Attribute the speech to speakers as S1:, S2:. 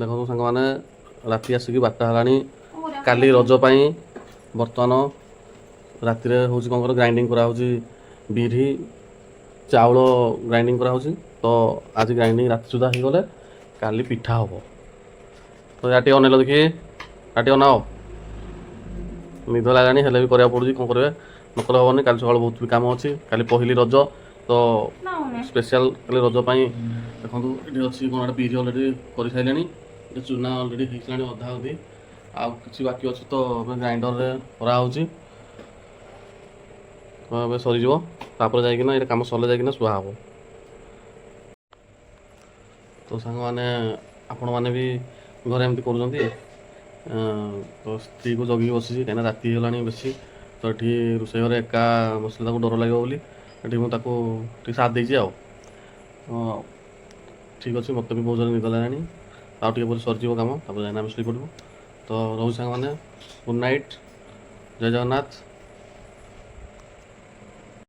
S1: ଦେଖନ୍ତୁ ସାଙ୍ଗମାନେ, ରାତି ଆସିକି 12ଟା ହେଲାଣି। କାଲି ରଜ ପାଇଁ ବର୍ତ୍ତମାନ ରାତିରେ ହେଉଛି କ'ଣ କର, ଗ୍ରାଇଣ୍ଡିଙ୍ଗ କରାହେଉଛି। ବିରି ଚାଉଳ ଗ୍ରାଇଣ୍ଡିଙ୍ଗ କରାହେଉଛି। ତ ଆଜି ଗ୍ରାଇଣ୍ଡିଙ୍ଗ ରାତି ସୁଦ୍ଧା ହେଇଗଲେ କାଲି ପିଠା ହେବ। ତ ୟା ଟିକେ ଅନେଇଲ ଦେଖି, ୟା ଟିକେ ଅନାଅ। ନିଦ ଲାଗିଲାଣି, ହେଲେ ବି କରିବାକୁ ପଡ଼ୁଛି। କ'ଣ କରିବେ, ନକଲେ ହେବନି। କାଲି ସକାଳୁ ବହୁତ ବି କାମ ଅଛି। କାଲି ପହିଲି ରଜ, ତ ସ୍ପେଶିଆଲ କାଲି ରଜ ପାଇଁ। ଦେଖନ୍ତୁ, ଏଠି ଅଛି କ'ଣ ଗୋଟେ, ବିରି ଅଲରେଡ଼ି କରିସାରିଲେଣି। ଏଠି ଚୁନା ଅଲରେଡ଼ି ହେଇସାରିଲାଣି ଅଧା ଅଧି, ଆଉ କିଛି ବାକି ଅଛି। ତ ଏବେ ଗ୍ରାଇଣ୍ଡରରେ କରାହେଉଛି। ତ ଏବେ ସରିଯିବ, ତାପରେ ଯାଇକିନା ଏଇଟା କାମ ସରିଲେ ଯାଇକିନା ଶୁଆ ହେବ। ତ ସାଙ୍ଗମାନେ, ଆପଣମାନେ ବି ଘରେ ଏମିତି କରୁଛନ୍ତି? ତ ସ୍ତ୍ରୀକୁ ଜଗିକି ବସିଛି, କାହିଁକିନା ରାତି ହେଇଗଲାଣି ବେଶୀ। ତ ଏଠି ରୋଷେଇ ଘରେ ଏକା ବସିଲେ ତାକୁ ଡର ଲାଗିବ ବୋଲି ଏଠି ମୁଁ ତାକୁ ଟିକେ ସାଥ ଦେଇଛି। ଆଉ ତ ଠିକ୍ ଅଛି, ମୋତେ ବି ବହୁତ ଜୋରେ ନିଦ ଲାଗିଲାଣି। ଆଉ ଟିକେ ପରେ ସରିଯିବ କାମ, ତାପରେ ଯାଇକିନା ଆମେ ଶୋଇପଡ଼ିବୁ। ତ ରହୁଛି ସାଙ୍ଗମାନେ, ଗୁଡ୍ ନାଇଟ୍, ଜୟ ଜଗନ୍ନାଥ।